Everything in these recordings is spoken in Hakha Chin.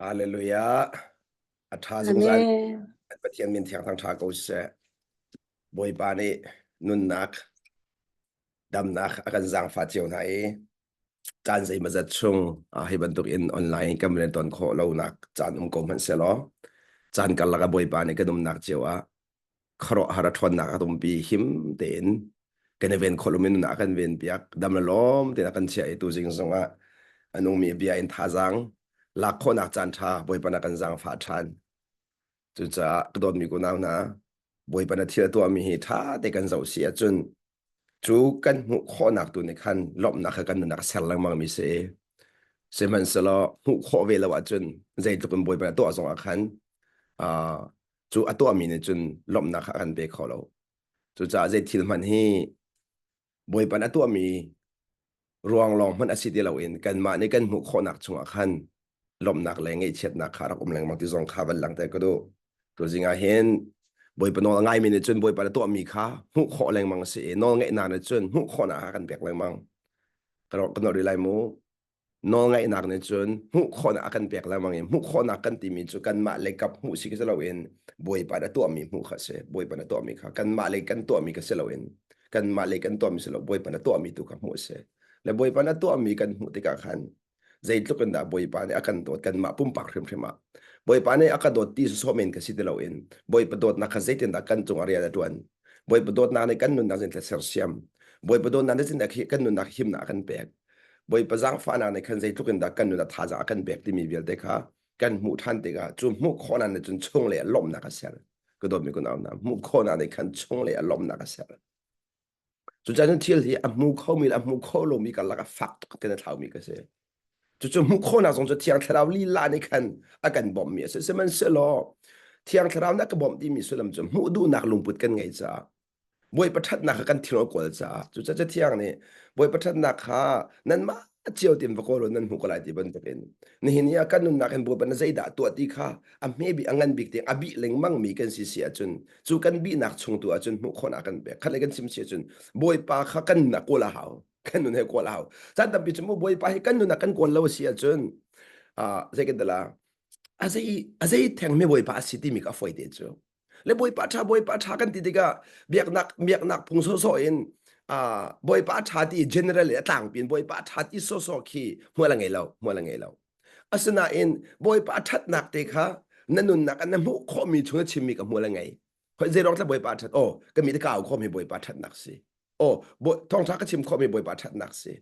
Hallelujah. A ṭha zungzal. Amen. Pathian min thiang thang ṭha ko seh. Bawipa nih nunnak, damnak a kan zaangfah cio hna i caan zeimawzat chung ah hi bantuk in online kan rian ton khawh lonak caan um ko hmanh sehlaw caan karlak ah Bawipa nih kan umnak cio ah khuaruahhar a ṭhawnnak a tumpi him tein kan i ven khawh lomi nunnak a kan ven piak dam le lawm tein a kan chiah i tuzing zongah a nungmi bia in thazaang lak khawhnak caan ṭha Bawipa na kan zaangfah ṭhan. Cucaah ka dawtmi kunau hna Bawipa na thil a tuahmi hi ṭha te kan zoh si ahcun cu kan hmuh khawhnak tu nih khan lawmhnak kha kan nunnak a ser lengmang mi si. Sihmanhsehlaw hmuh khawh ve lo ahcun zeitluk in Bawipa na tuah zongah khan uh, cu a tuahmi nih cun lawmhnak kha a kan pe kho lo. Cucaah zei thil hmanh hi Bawipa a tuahmi ruang lawng hmanh a si ti loin kanmah nih kan hmuh khawhnak chungah khan lawmhnak le ngaihchiatnak kha rak um lengmang ti zong kha van langhter ka duh. Tuzing ah hin Bawipa nawl a ngaimi nih cun Bawipa na tuahmi kha hmuh khawh lengmang a si i nawl ngeihnak nih cun hmuh khawhnak kha kan pek lengmang. Ka ka nolh rih lai mu. Nawlngaihnak nih cun hmuh khawhnak a kan pek lengmang i hmuh khawhnak kan timi cu kanmah lei kap hmuh si si loin Bawipa na tuahmi hmuh kha si. Bawipa na tuahmi kha kanmah lei kan tuahmi kha si loin kanmah lei kan tuahmi si lo Bawipa na tuahmi tu kha hmuh a si. Le Bawipa na tuahmi kan hmuh tikah khan zeitluk in dah Bawipa nih a kan dawt kanmah pumpak hrimhrim ah Bawipa nih a ka dawt ti sawsawh men ka si ti loin Bawipa dawtnak kha zeitindah kan cungah rian a ṭuan Bawipa dawtnak nih kan nunnak zeitindah sersiam Bawipa dawtnak nih zeitindah kan nunnak himnak a kan pek Bawipa zaangfahnak nih khan zeitluk in dah kan nun ah thazaang a kan pek timi vialte kha kan hmuh ṭhan tikah cu hmuh khawhnak nih cun chunglei ah lawmhnak a ser. Ka dawtmi kun hna, hmuh khawhnak nih khan chunglei ah lawmhnak a ser. Cucaah cun thil hi a hmu khomi le a hmu kho lomi karlak ah fak tuk in a thlaumi ka si. Cucu hmuh khawhnak zong cu Thiang Thlarau lila nih khan a kan bawmhmi a si. Sihmanhsehlaw Thiang Thlarau nih a ka bawmh timi sullam cu hmuh duhnak lungput kan ngeih caah Bawipa ṭhatnak kha kan thinlung a kawl caah cucaah Cathiang nih Bawipa ṭhatnak kha nanmah cio tein va kawl u nan hmuh ko lai ti bantukin nihin ni ah kan nunnak in Bawipa na zeidah tuah ti kha a hme bik a ngan bik tiang a bih lengmang mi kan si si ahcun cu kan bihnak chung tu ahcun hmuh khawhnak kan pek khat le kan chim si ahcun Bawipa kha kan nunnak kawl a hau kan nun he kawl a hau caan tampi cu mu Bawipa hi kan nunnak kan kawl lo a si ahcun ah zei kan tila a zei a zei theng mi Bawipa a si timi ka foi te cu Le Bawipa ṭha Bawipa ṭha kan ti tikah biaknak biaknak phung sawhsawh in uh, Bawipa ṭha ti general in a tlangpi in Bawipa ṭha ti sawhsawh khi hmual a ngei lo hmual a ngei lo. Asinain Bawipa ṭhatnak te kha na nunnak ah na hmuh khawhmi chung na chimmi ka hmual a ngei. Hoi zeiruang tla Bawipa ṭhat oh ka mi te ka au khawhmi Bawipa ṭhatnak si. Oh thawngṭha ka chim khawhmi Bawipa ṭhatnak si.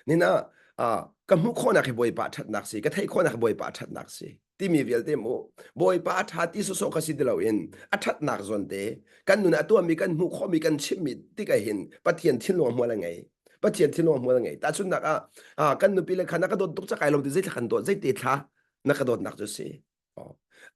Nina ah ka hmuh khawhnak hi Bawipa ṭhatnak si, ka theih khawhnak hi Bawipa ṭhatnak si timi vialte mu Bawipa a ṭha ti sawsawh kha si ti loin a ṭhatnak zawn te kan nun ah tuahmi kan hmuh khawhmi kan chimmi tikah hin Pathian thinlung hmual a ngei. Pathian thinlung hmual a ngei. Tahchunhnak ah ah kan nupi le kha na ka dawt tuk cakai lo ti zei thla kan dawt zei te thla na ka dawtnak cu si.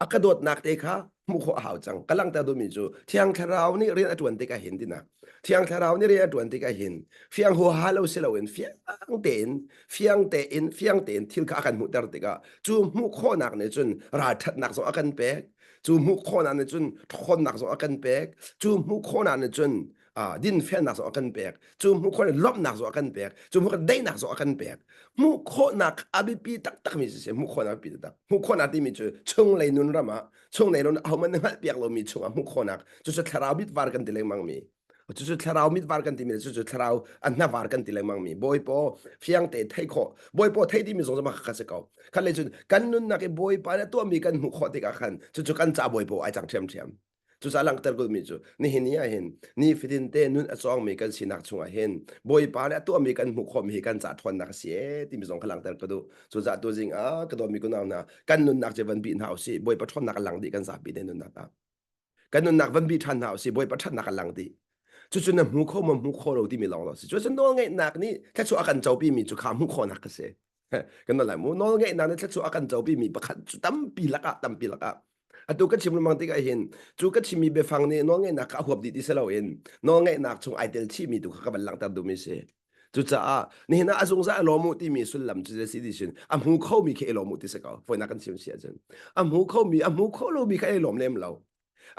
A ka dawtnak te kha hmuh khawh a hau cang. Ka langhter duhmi cu Thiang Thlarau nih rian a ṭuan tikah hin tinak. Thiang Thlarau nih rian a ṭuan tikah hin fiang huaha lo si loin fiang tein fiang tein fiang tein thil kha a kan hmuhter tikah cu hmuh khawhnak nih cun ralṭhatnak zong a kan pek. Cu hmuh khawhnak nih cun ṭhawnnak zong a kan pek. Cu hmuh khawhnak nih cun uh, dinfelnak zong a kan pek cu hmuh khawhnak lawmhnak zong a kan pek cu hmuh daihnak zong a kan pek hmuh khawhnak a biapi taktakmi si hmuh khawhnak biapi taktak hmuh khawhnak timi cu chunglei nun ram ah chunglei nun ahohmanh na hngalh piak lomi chungah hmuh khawhnak cucu thlarau mitvar kan ti lengmang mi cucu thlarau mitvar kan timi cucu thlarau a hnavar kan ti lengmang mi bawipaw fiang te thei khawh bawipaw thei timi zong zong kha si ko khan le cun kan nunnak i bawipa nih tuahmi kan hmuh khawh tikah khan cucu kan ca bawipaw ai cang ṭhiamṭhiam Cucaah langhter duhmi cu nihin ni ah hin nifatin te nun a cawngmi kan sinak chungah hin Bawipa nih a tuahmi kan hmuh khawhmi hi kan ca ṭhawnnak a si ee timi zong kha langhter ka duh. Cucaah tuzing ah ka dawtmi kunau hna kan nunnak cu van bih hna usih. Bawipa ṭhawnnak a lang dih kan zapi te nunnak ah. Kan nunnak van bih ṭhan hna usih. Bawipa ṭhatnak a lang dih. Cucu na hmu kho maw hmu kho lo timi lawng lo si. Cucu nawlngeihnak nih thluachuah a kan copimi cu kha hmuh khawhnak a si. Kan nawl lai mu. Nawlngeihnak nih thluachuah a kan copimi pakhat cu tampi lakah tampi lakah Atu ka chim lengmang tikah hin cu ka chimmi biafang nih nawlngeihnak kha a huap dih ti si loin nawlngeihnak chung ai tel chihmi tu kha ka van langhter duhmi si. Cucaah nihin ah a zungzal a lawm u timi sullam cu zei si ti sin a hmu khomi khi i lawm u ti si ko. Fawinak kan chim si ahcun a hmu khomi a hmu kho lomi kha i lawm lem lo.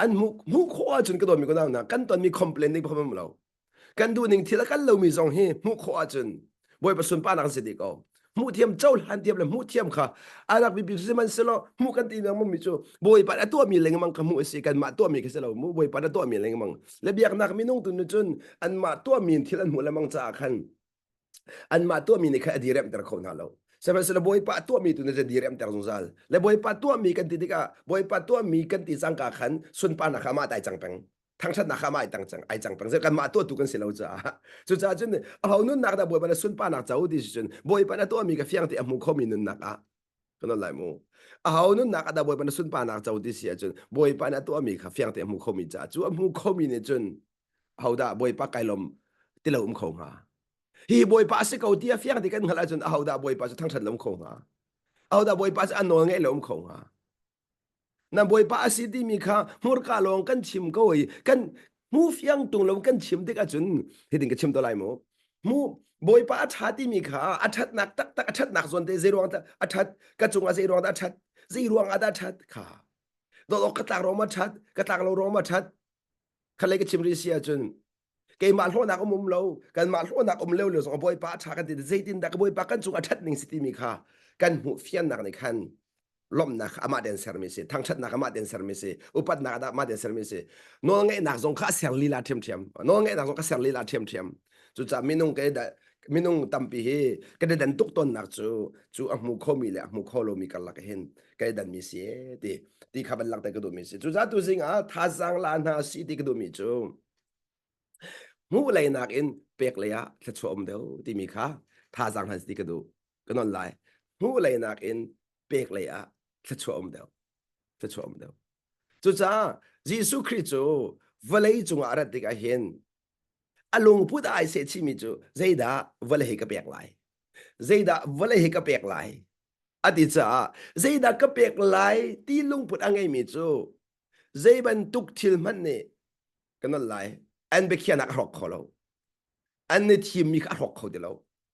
An hmu hmuh khawh ahcun ka dawtmi ka nau hna kan tonmi complain ding pakhat um lo. Kan duhning thil a kal lomi zong hi hmuh khawh ahcun Bawipa sunparnak an si dih ko. Hmuh thiam cohlan thiam le hmuh thiam kha a rak biapi sihmanhsehlaw hmuh kan ti lengmang mi cu Bawipa a tuahmi lengmang kha hmuh a si kanmah tuahmi kha si lo mu Bawipa na tuahmi lengmang le biaknak minung tu nih cun anmah tuahmi in thil an hmuh lengmang caah khan anmah tuahmi nih khan a diremter kho hna lo. Sihmanhsehlaw Bawipa tuahmi tu nih a diremter zungzal. Le Bawipa tuahmi kan ti tikah Bawipa tuahmi kan ti cangka khan sunparnak kha amah tai cang peng. Thangṭhatnak kha amah ai tang cang ai cang peng. Kanmah tuahtu kan si lo caah. Cucaah cun aho nunnak dah Bawipa na sunparnak co ti si cun Bawipa na tuahmi ka fiang ti a hmu khomi nunnak ah kan on lai mu. Aho nunnak ah dah Bawipa na sunparnak co ti si ahcun Bawipa na tuahmi kha fiang te a hmu khomi caah cu a hmu khomi nih cun ahodah Bawipa kai lawm ti lo um kho hnga? Hi Bawipa a si ko ti a fiang ti kan hngalh ahcun ahodah Bawipa cu thangṭhat lo um kho hnga? Ahodah Bawipa cu a nawl ngeih lo um kho hnga? Na Bawipa a si timi kha hmurka lawng kan chim ko i kan hmu fiang tung lo kan chim tik ahcun hitin ka chim to lai mu. Mu Bawipa a ṭha timi kha a ṭhatnak taktak a ṭhatnak zawn te zei ruang dah a ṭhat ka cungah zei ruang dah a ṭhat zei ruang ah dah a ṭhat kha dawt awk ka tlak ruang ma ṭhat ka tlak lo ruang ma ṭhat khalei ka chim rih si ahcun keimah hlawhnak um um lo kanmah hlawhnak um leo leo zong bawipa a ṭha kan ti zeitin dah ka bawipa kan cung a ṭhat ning si timi kha kan hmuh fiannak nih khan lawmhnak kha amah den sermi si thangṭhatnak amah den sermi si upatnak ah amah den sermi si nawlngeihnak zong kha a ser lila ṭhiamṭhiam nawlngeihnak zong kha ser lila ṭhiamṭhiam cucaah minung ke minung tampi hi kan i dan tuk tawnnak cu cu a hmu khomi le a hmu kho lomi karlak hin kan i danmi si ti ti kha van langhter ka duhmi si cucaah tu zing ah thazaang la hna si ti ka duhmi cu hmuh lei nakin pek lei ah thluachuah um deuh timi kha thazaang hna si ti ka duh ka non lai hmuh lei nakin pek lei ah thluachuah um deuh thluachuah um deuh cucaah Jesuh Khrih cu vawlei cungah a rat tikah hin a lungput ai seh chihmi cu zeidah vawlei hi ka pek lai zeidah vawlei hi ka pek lai a ti caah zeidah ka pek lai ti lungput a ngeimi cu zei bantuk thil hmanh nih ka nolh lai an biakhiahnak a hrawk kho lo an i thimmi kha a hrawk kho ti lo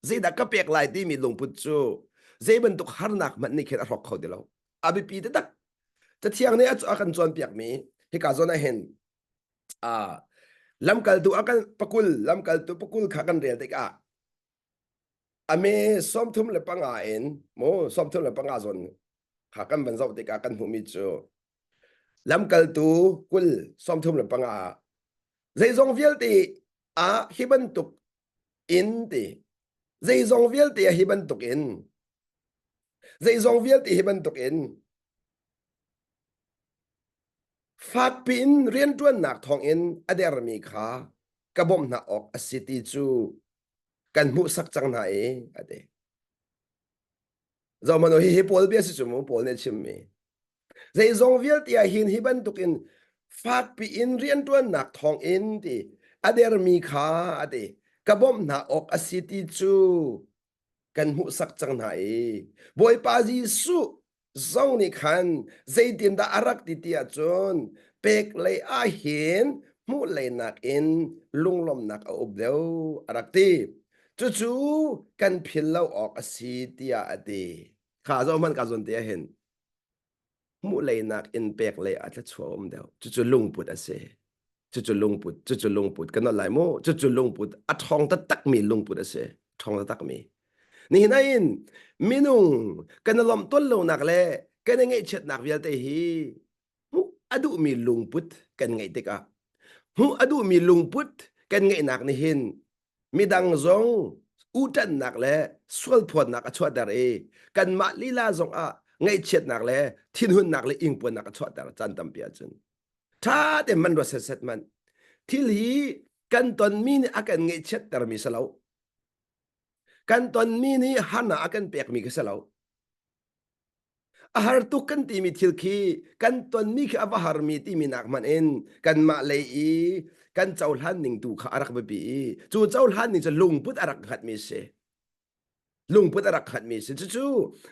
zeidah ka pek lai timi lungput cu zei bantuk harnak hmanh nih khin a hrawk kho ti lo a biapi taktak cathiang nih a kan cawnpiakmi hika zawn ah hin lamkaltu a kan pakul lamkaltu pakul kha kan rel tikah a me 35 in mu 35 zawn kha kan van zoh tikah kan hmuhmi cu lamkaltu kul 35 zeizong vialte ah hi bantuk in ti zeizong vialte ah hi bantuk in zeizong vialte hi bantuk in Fakpi in rianṭuannak thawngin a dermi kha ka bawmh hna awk a si ti cu kan hmuhsak cang hna i a ti. Zohhmanh u, hihi Paul bia si cu mu, Paul nih a chimmi. Zeizong vialte ah hin hi bantukin fakpi in rianṭuannak thawngin ti a dermi kha a ti ka bawmh hna awk a si ti cu kan hmuhsak cang hna i Bawipa Jesuh zong nih khan zeitindah a rak ti ti ahcun pek lei ah hin hmuh lei nakin lunglawmhnak a up deuh a rak ti. Cucu kan phil lo awk a si tiah a ti. Kha zoh hmanh ka zawn te ah hin hmuh lei nakin pek lei ah thluachuah a um deuh. Cucu lungput a si. Cucu lungput, cucu lungput. Kan nolh lai mu. Cucu lungput. A ṭhawng taktakmi lungput a si. Ṭhawng taktakmi. Nihin ah minung kan i lawmh tawn lonak le kan i ngaihchiatnak vialte hi hmuh a duhmi lungput kan ngeih tikah hmuh a duhmi lungput kan ngeihnak nih hin midang zong uṭannak le sualphuatnak a chuahter i kanmah lila zong ah ngaihchiatnak le thinhunnak le ingpuannak a chuahter caan tampi ahcun ṭha tein man ruat setset man thil hi kan tonmi nih a kan ngaihchiattermi si lo kan tonmi nih harnak a kan pekmi khi si lo a har tuk kan timi thil khi kan tonmi khi a va harmi timi nak hmanh in kanmah lei i kan cohlan ning tu kha a rak biapi i cu cohlan ning cu lungput a rak hngatmi si lungput a rak hngatmi si cucu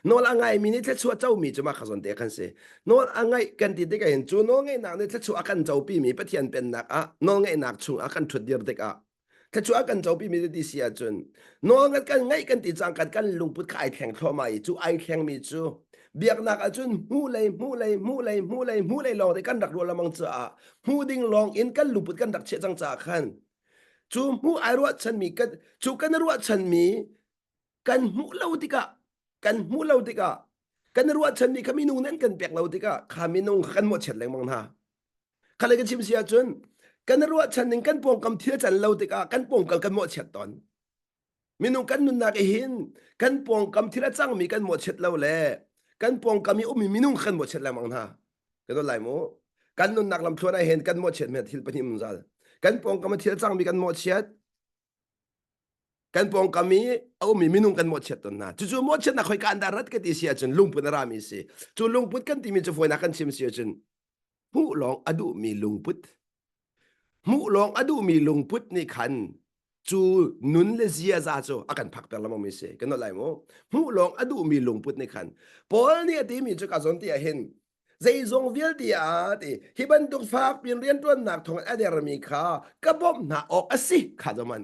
nawl a ngaimi nih thluachuah comi cu mah kha zawn te kan si nawl a ngaih kan ti tikah hin cu nawl ngeihnak nih thluachuah a kan copimi Pathian pennak ah nawl ngeihnak chung ah kan ṭhut dir tikah Thluachuah kan copi mi ti si ahcun nawl kan ngaih kan ti cang kan kan lungput kha ai thleng thluahmah i cu ai thlengmi cu biaknak ahcun hmuh lei hmuh lei hmuh lei hmuh lei hmuh lei lawng te kan rak ruah lengmang caah hmuh ding lawng in kan lungput kan rak chiah cang caah khan cu hmuh ai ruahchanmi kan cu kan ruahchanmi kan hmuh lo tikah. Kan hmuh lo tikah kan ruahchanmi kha minung nih an kan pek lo tikah kha minung kha kan mawhchiat lengmang hna. Kha le ka chim si ahcun kan ruahchan ning kan pawngkam thil can lo tikah kan pawngkam kan mawhchiat tawn. Minung kan nunnak i hin kan pawngkam thil a cangmi kan mawhchiat lo le kan pawngkam i ummi minung kan mawhchiat lengmang hna. Kan don lai mu. Kan nunnak lamthluan ah hin kan mawhchiat mi thil pahnih um zal. Kan pawngkam a thil a cangmi kan mawhchiat. Kan pawngkam i a ummi minung kan mawhchiat tawn hna. Cucu mawhchiatnak khoi ka an dah rat ka ti si ahcun lungput a rami si. Cu lungput kan timi cu fawinak kan chim si ahcun hmuh lawng a duhmi lungput hmuh lawng a duhmi lungput nih khan cu nun le ziaza cu a kan phakter lengmang mi si kan lai mu hmuh lawng a duhmi lungput nih khan Paul nih a timi cu ka zawn ti ah hin zeizong vialte ah ti hi bantuk fak pin riantuannak thawng a dermi kha ka bawmh hna awk a si kha zaman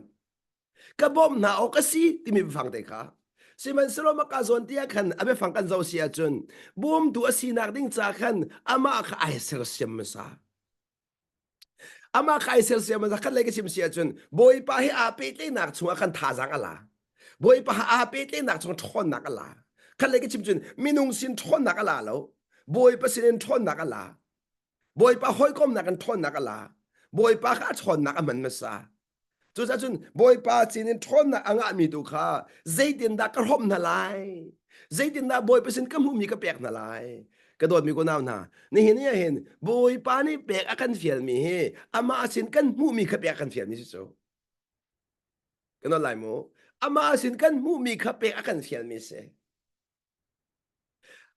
ka bawmh hna awk a si timi biafang te kha sihmanhsehlaw maka zawn ti ah khan a biafang kan zoh si ahcun bawmtu a sinak ding ca khan amah kha ai sersiam hmasa amah kha ai sersiam hmasa khat lei ka chim si ahcun bawipa hi aa pehtlaihnak chungah khan thazaang a la bawipa ha aa pehtlaihnak chung ṭhawnnak a la khat lei ka chim cun minung sin ṭhawnnak a la lo bawipa sin in ṭhawnnak a la Bawipa hawikomnak in ṭhawnnak a la. Bawipa kha a ṭhawnnak a hman hmasa. Cucaah cun Bawipa sin in ṭhawnnak a ngahmi tu kha zeitindah ka hrawmh hna lai? Zeitindah Bawipa sin ka hmuhmi ka pek hna lai? Ka dawtmi kunau hna, nihin ni ah hin Bawipa nih pek a kan fialmi hi amah sin kan hmuhmi kha pek a kan fialmi si cu. Kan nawl lai mu. Amah sin kan hmuhmi kha pek a kan fialmi si.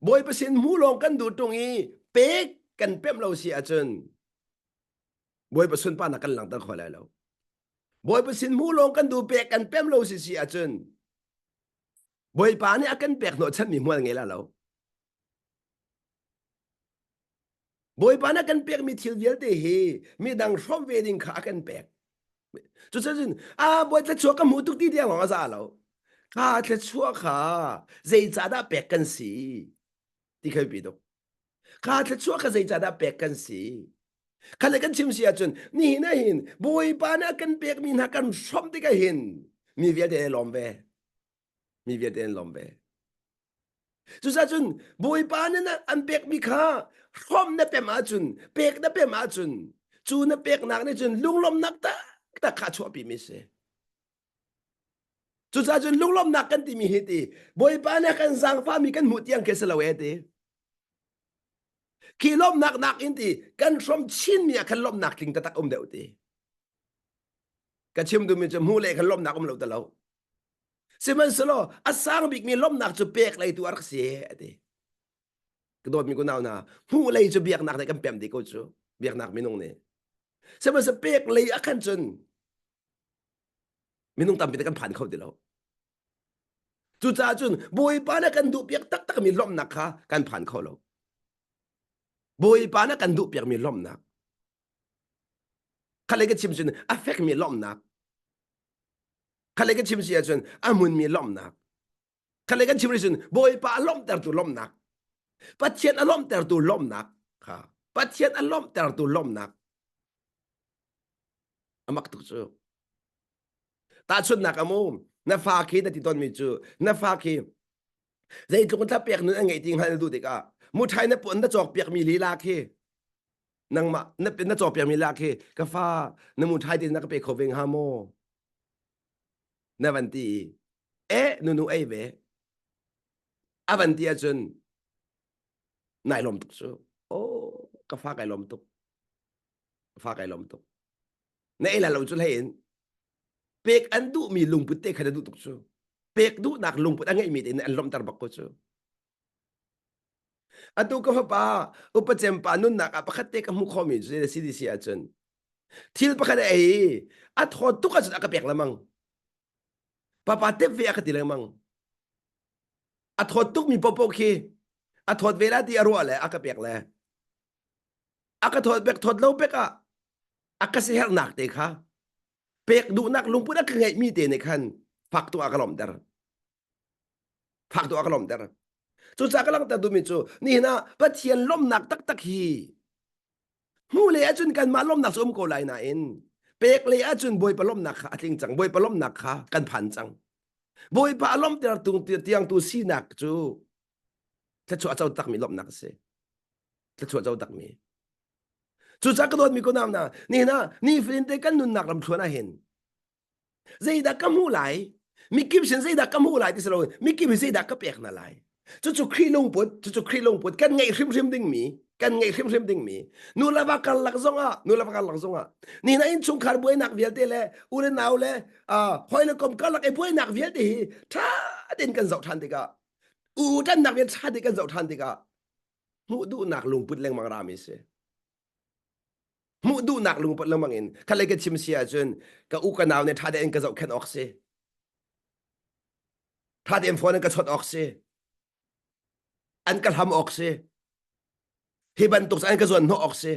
Bawipa sin hmuh lawng kan duh ṭung i pek kan pemh lo si ahcun Bawipa sunparnak kan langhter kho lai lo. Bawipa sin hmuh lawng kan duh pek kan pemh lo si si ahcun Bawipa nih a kan pek hnawhchanmi hmual ngei la lo. Bawipa nih a kan pekmi thil vialte hi midang hrawmh ve ding kha a kan pek. Cucun a bawi thluachuah ka hmuh tuk ti tiang lawng a za lo. Kha thluachuah kha zeicahdah pek kan si ti kha biapi tuk. Kha thluachuah kha zeicahdah pek kan si. Kha le kan chim si ahcun nihin ah hin Bawipa nih a kan pekmi hna kan hrawmh tikah hin mi vialte an lawm ve. Mi vialte an lawm ve. Cucaah cun Bawipa nih an pekmi kha hrawmh na pem ahcun, pek na pem ahcun, cu na peknak nih cun lunglawmhnak taktak kha a chuahpimi a si. Cucaah cun lunglawmhnak kan timi hi ti Bawipa nih a kan zaangfahmi kan hmuh tiang khi si lo e ti. Khi lawmhnak nakin ti kan hrawm chinmi ah khan lawmhnak tling taktak um deuh ti. Ka chim duhmi cu hmuh le khan lawmhnak um lo ti lo. Sihmanhsehlaw a sang bikmi lawmhnak cu pek lei tu a rak si a ti. Ka dawtmi kunau hna, hmuh lei cu biaknak nih kan pem dih ko cu, biaknak minung nih. Sihmanhsehlaw pek lei ah khan cun minung tampi kan phan kho ti lo. Cucaah cun Bawipa nih kan duhpiak taktakmi lawmhnak kha kan phan kho lo. Bawipa nih kan duhpiakmi lawmhnak. Kha lei ka chim cun a fekmi lawmhnak. Khalei kan chim si ahcun a hmunmi lawmhnak. Khalei kan chim rih cun Bawipa a lawmhtertu lawmhnak. Pathian a lawmhtertu lawmhnak kha Pathian a lawmhtertu lawmhnak. A mak tuk cu. Tahchunhnak a mu na fa khi na ti tawnmi cu na fa khi zeitluk in thlapek nun an ngeih ti hngalh na duh tikah muṭhai na puan na cawk piakmi lila khi nangmah na na cawk piakmi lila khi ka fa na muṭhai te na ka pe kho ve hnga maw na van ti i eh nunu ei ve a van ti ahcun nai lawm tuk cu oh ka fa kai lawm tuk ka fa kai lawm tuk na ei la lo cu hlei in pek an duhmi lungput te kha na duh tuk cu pek duhnak lungput a ngeihmi te in an lawmhter bak ko cu atu ka fapa upa cempa nunnak ah pakhat te ka hmuh khawhmi cu CDC ahcun Thil pakhat a ei i a thawt tuk ahcun a ka pek lengmang. Papa tep ve a ka ti lengmang. A thawt tukmi popo khi a thawt ve la ti a ruah le a ka pek le a ka thawt pek thawt lo pek ah a ka siherhnak te kha pek duhnak lungput a ka ngeihmi te nih khan fak tu a ka lawmhter. Fak tu a ka lawmhter. Cucaah ka langhter duhmi cu nihin ah Pathian lawmhnak taktak hi Hmuh lei ahcun kanmah lawmhnak cu um ko lai nain pek lei ahcun Bawipa lawmhnak kha a tling cang. Bawipa lawmhnak kha kan phan cang. Bawipa a lawmhter tung tiang tu sinak cu thluachuah a co takmi lawmhnak a si. Thluachuah co takmi. Cucaah ka dawtmi ko nau hna, nihin ah nifatin te kan nunnak lamthluan ah hin zeidah ka hmuh lai mikip sin zeidah ka hmuh lai ti si lo mikip hi zeidah ka pek hna lai cucu Khrih lungput cucu Khrih lungput kan ngeih hrimhrim dingmi kan ngeih hrimhrim dingmi nu le va karlak zongah nu le va karlak zongah ni na innchungkhar buainak vialte le u le nau le hawi le kom karlak i buainak vialte hi ṭha tein kan zoh ṭhan tikah u ṭannak vialte ṭha tein kan zoh ṭhan tikah hmuh duhnak lungput lengmang rami si hmuh duhnak lungput lengmang in khalei ka chim si ahcun ka u ka nau nih ṭha tein ka zohkhenh awk si ṭha tein phone in ka chawnh awk si an ka hlam awk si hi bantuk an ka zuan hnawh awk si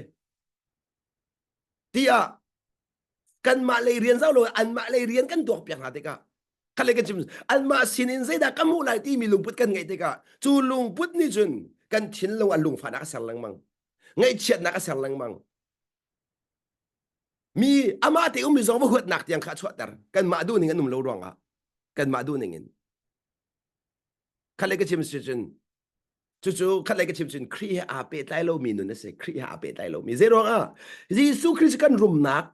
tiah kanmah lei rian zau lo anmah lei rian kan tuak piak hna tikah khalei kan chim anmah sin in zeidah ka hmuh lai timi lungput kan ngeih tikah cu lungput nih cun kan thinlung an lungfahnak a ser lengmang ngaihchiatnak a ser lengmang mi amah te ummi zong va huatnak tiang kha a chuahter kanmah duhning an um lo ruangah kanmah duhning in khalei ka chim si cun cucu khatlei ka chim cun Khrih he aa pehtlai lomi nun a si Khrih he aa pehtlai lomi zei ruangah Jesuh Khrih kan rumnak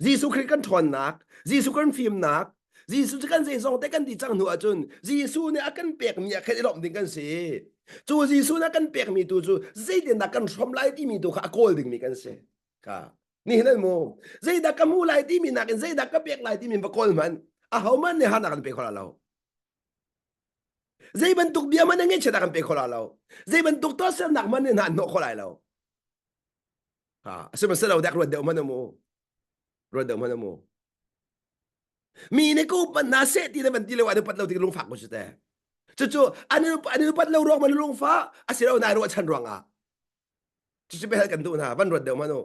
Jesuh Khrih kan ṭhawnnak Jesuh kan fimnak Jesuh cu kan zeizong te kan ti cang hnu ahcun Jesuh nih a kan pekmi ah khan i lawmh ding kan si cu Jesuh nih a kan pekmi tu cu zeitindah kan hrawm lai timi tu kha a kawl dingmi kan si ka nihin an mu zeidah ka hmu lai timi nakin zeidah ka pek lai timi va kawl hmanh ahohmanh nih harnak an pe kho lo Zei bantuk bia hmanh ngaihchiat a kan pe kho la lo. Zei bantuk tuahsernak hmanh nih hna an hnawh kho lai lo. Ha, sihmanhsehlaw dek ruat deuh hmanh mu. Ruat deuh hmanh mu. Mi nih ka upat hna seh ti na van ti lo an upat lo ti lungfak ko cu te. Cucu an an upat lo ruang man lungfah asilo nai ruahchan ruangah. Cucu bia kan duh hna van ruat deuh hmanh u.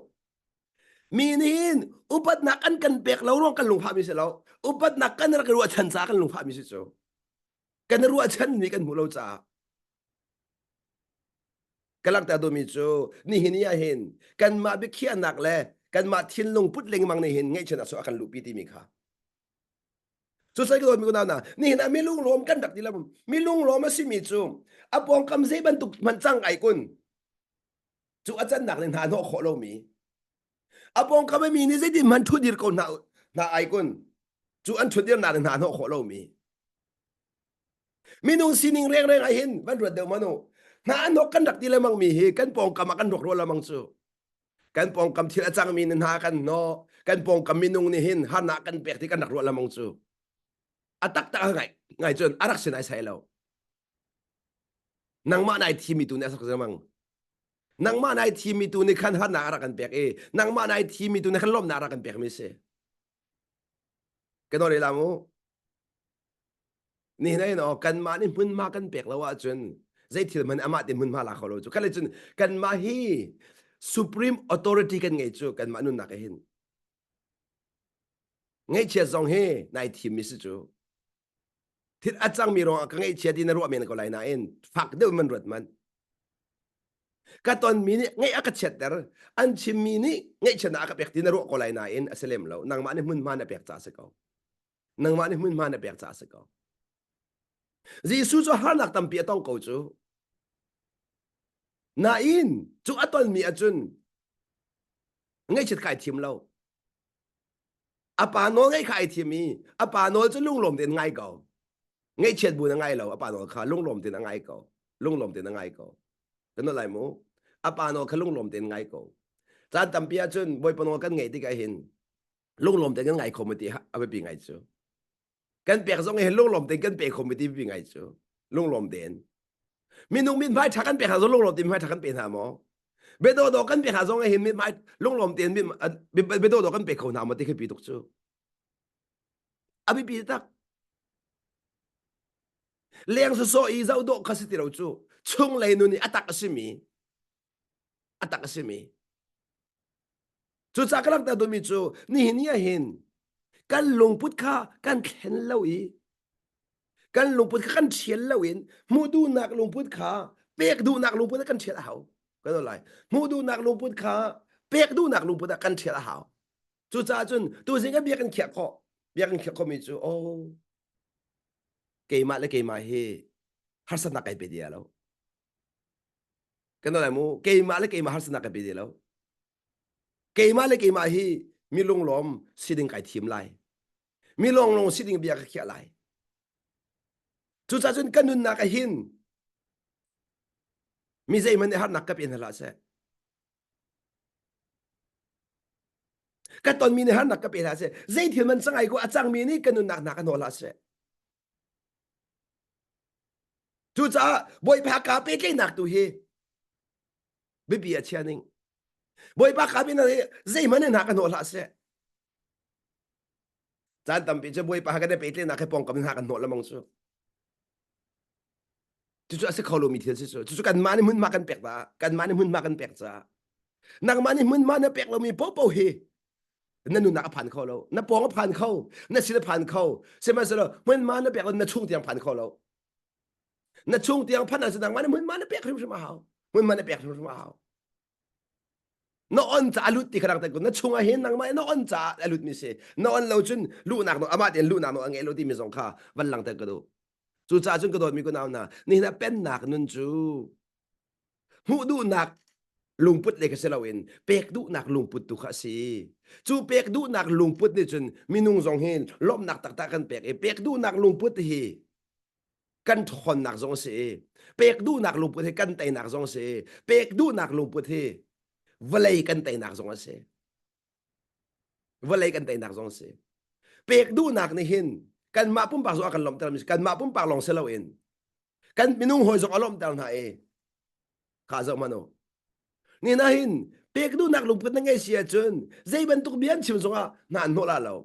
Mi nih hin upatnak an kan pek lo ruang kan lungfah mi si lo. Upatnak kan rak ruahchan caah kan lungfah mi si cu. Kan ruahchan mi kan hmuh lo caah. Ka langhter duhmi cu nihin ni ah hin kanmah biakhiahnak le kanmah thinlung put lengmang nih hin ngaihchiatnak cu a kan luhpi timi kha. Cu sai ka dawtmi unau hna, nihin ah mi lunglawm kan rak ti lo. Mi lunglawm a simi cu a pawngkam zei bantuk hmanh cang ai kun. Cu a cannak nih hna hnawh khawh lomi. A pawngkam i mi nih zeitin hmanh ṭhudir ko hna hna ai kun. Cu an ṭhutdirnak nih hna hnawh khawh lomi. Minung sining rengreng ah hin van ruat deuh manu. Hna an hnawk kan rak ti lengmang mi hi kan pawngkam ah kan ruak rual lengmang cu. Kan pawngkam thil a cangmi nih hna kan hnawh. Kan pawngkam minung nih hin harnak kan pek ti kan rak ruah lengmang cu. A taktak a ngai ngai cun a rak si nai sai lo. Nangmah nai thimi tu nih a sak lengmang. Nangmah nai thimi tu nih khan harnak a rak kan pek i nangmah nai thimi tu nih khan lawmhnak a rak kan pekmi si. Ka nawl la mu. Nihin ai no kanmah nih hmunhma kan pek lo ahcun zei thil hmanh amah te hmunhma la kho lo cu. Kan cun kanmah hi supreme authority kan ngei cu kanmah nunnak hin. Ngaihchiat zong hi nai thim mi si cu. Thil a cangmi ruangah ka ngaihchia ti na ruah men ko lai nain fak deuh man ruat man. Ka tonmi nih ngaih a ka chiatter an chimmi nih ngaihchiatnak a ka pek ti na ruah ko lai nain a si lem lo. Nangmah nih hmunhma na pek caah si ko. Nangmah nih hmunhma na pek caah a si ko. Jesuh cu harnak tampi a tong ko cu. Nain cu a tonmi ahcun ngaihchiat kha ai thim lo. A pa nawl ngaih kha ai thim i a pa nawl cu lunglawm tein ngai ko. Ngaihchiat bu na ngai lo, a pa nawl kha lunglawm tein a ngai ko. Lunglawm tein a ngai ko. Kan nawl lai mu. A pa nawl kha lunglawm tein ngai ko. Caan tampi ahcun Bawipa nawl kan ngaih tikah hin lunglawm tein kan ngai kho ti a biapi ngai cu kan pek zong hi lunglawm tein kan pe kho ti biapi ngai cu lunglawm tein minung mithmai ṭha kan pek hna zong lunglawm tein mithmai ṭha kan pe hna maw biadawdawh kan pek hna zong hin mithmai lunglawm tein biadawdawh kan pe kho hna maw ti khi pi tuk cu a biapi tak leng sawsawh i zoh dawh kha si ti lo cu chunglei nun i a tak a simi a tak a simi Cucaah ka langhter duhmi cu nihin ni ah hin kan lungput kha kan thlen lo i kan lungput kha kan ṭhial lo in hmuh duhnak lungput kha pek duhnak lungput kan ṭhial a hau. Kan lai. Hmuh duhnak lungput kha pek duhnak lungput ah kan ṭhial a hau. Cucaah cun tuzing ah bia kan khiah khawh. Bia kan khiah khawhmi cu oh. Keimah le keimah hi harsatnak kai pe dia lo. Kan lai mu keimah le keimah harsatnak kai pe dia lo. Keimah le keimah hi mi lunglawm si ding kai thim lai. Mi longlong si ding bia ka khiah lai. Cucaah cun ka nunnak ah hin mi zeihmanh nih harnak ka pe hna hlah seh. Ka tonmi nih harnak ka pe hlah seh. Zei thil man cangai ko a cangmi nih ka nunnak hna ka hnawh hlah seh. Cucaah Bawipa kaa pehtlaihnak tu hi biapi a chia ning. Bawipa kaa pehtlaihnak hi zeihmanh nih hna ka hnawh hlah seh. Caan tampi cu Bawipa kan i pehtlaihnak hi pawngkam hna kan hnawh lamang cu. Cucu a si kho lomi thil si cu. Cucu kanmah nih hmunhma kan pek caah, kanmah nih hmunhma kan pek caah. Nangmah nih hmunhma na pek lomi paohpaoh hi na nunnak a phan kho lo. Na pawng a phan kho, na sin a phan kho. Sihmanhsehlaw hmunhma na pek lo na chung tiang phan kho lo. Na chung tiang phan ahcun nangmah nih hmunhma na pek hrimhrim a hau. Hmunhma na pek hrimhrim a hau. Na on ca a lut ti kha rak na chung ah hin nangmah na on ca a lut mi si. Na on lo cun luhnak nawl amah tein luhnak nawl a ngei lo timi zong kha van langter ka duh. Cucaah cun ka dawtmi ka nau hna, nihin ah pennak nun cu hmuh duhnak lungput le kha si loin pek duhnak lungput tu kha a si. Cu pek duhnak lungput nih cun minung zong hi lawmhnak taktak kan pek i pek duhnak lungput hi kan ṭhawnnak zong a si i pek duhnak lungput hi kan teinak zong a si i pek duhnak lungput hi vawlei kan teinak zong a si. Vawlei kan teinak zong a si. Pek duhnak nih hin kanmah pumpak zong a kan lawmhter mi kanmah pumpak lawng si loin kan minung hawi zong a lawmhter hna i kha zoh hmanh u. Ni na hin pek duhnak lungput na ngei si ahcun zei bantuk bia an chim zongah hna an hnawh la lo.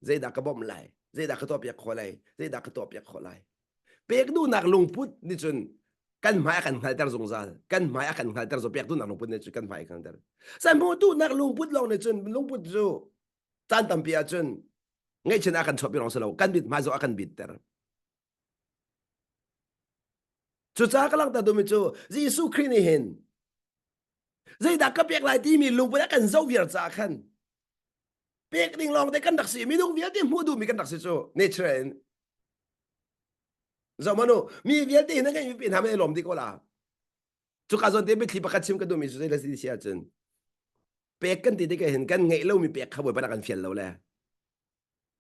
Zeidah ka bawmh lai? Zeidah ka tuahpiak khawh lai? Zeidah ka tuahpiak khawh lai? Pek duhnak lungput nih cun kan hmai a kan hngalter zungzal. Kan hmai a kan hngalter zungzal. Pek duhnak lungput nih cun kan hmai a kan hngalter. San hmuh duhnak lungput lawng nih cun lungput cu caan tampi ahcun ngaihchiat a kan chuahpi lawng si lo. Kan mit hmai zong a kan bitter. Cucaah ka langhter duhmi cu Jesuh Khrih nih hin zeidah ka pek lai timi lungput a kan zoh viar caah khan pek ding lawng te kan rak si minung vialte hmuh duhmi kan rak si cu natural in zoh manu mi vialte hin kan mipi hna mei lawm dih ko la cuka zawn te mitthli pakhat chim ka duhmi cu zei le si ahcun pek kan ti tikah hin kan ngeih lomi pek kha bawipa kan fial lo le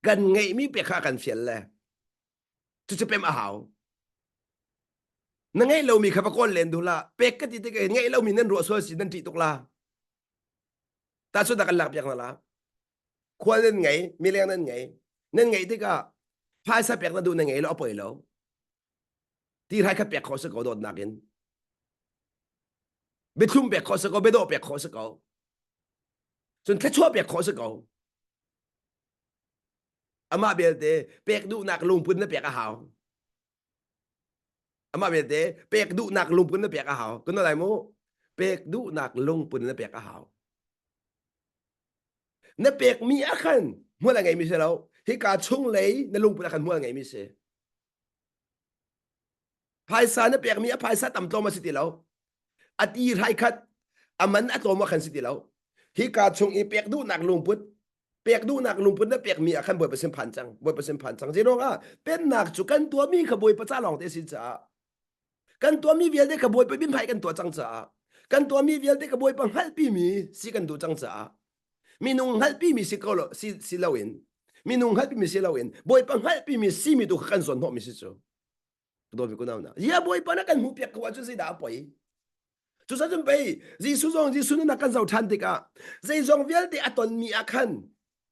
kan ngeihmi pek kha kan fial le cucu pem a hau na ngeih lomi kha va kawl len duh la pek ka ti tikah hin ngeih lomi nan ruah sual si nan ṭih tuk la Tahchunhnak kan lakpiak hna la. Khual nan ngei, mileng nan ngei. Nan ngeih tikah phaisa pek na duh na ngei lo a poi lo. Ti hrai khat pek khawh si ko dawtnak in. Biathlum pek khawh si ko, biadawh pek khawh si ko. Cun thluachuah pek khawh si ko. Amah belte pek duhnak lungput na pek a hau. Amah belte pek duhnak lungput na pek a hau. Kan lai mu. Pek duhnak lungput na pek a hau. Na pekmi ah khan hmual a ngeimi si lo. Hika chunglei na lungput ah khan hmual a ngeimi si. Phaisa na pekmi a phaisa tam tlawm a si ti lo. A ti hrai khat a man a tlawm ah khan si ti lo. Hika chung i pek duhnak lungput pek duhnak lungput na pekmi ah khan Bawipa sin phan cang Bawipa sin phan cang zeiruang ah pennak cu kan tuahmi kha Bawipa ca lawng te si caah kan tuahmi vialte kha Bawipa mithmai kan tuah cang caah kan tuahmi vialte kha Bawipa hngalhpimi si kan duh cang caah minung hngalhpimi si ko lo si, si loin minung hngalhpimi si loin Bawipa hngalhpimi simi tu kha kan zawn hnawhmi si cu dawmi kunau na ya Bawipa na kan hmuh piak ko ahcun zeidah a poi Cucaah cun pei Jesuh zong Jesuh nunnak kan zoh ṭhan tikah zeizong vialte a tonmi ah khan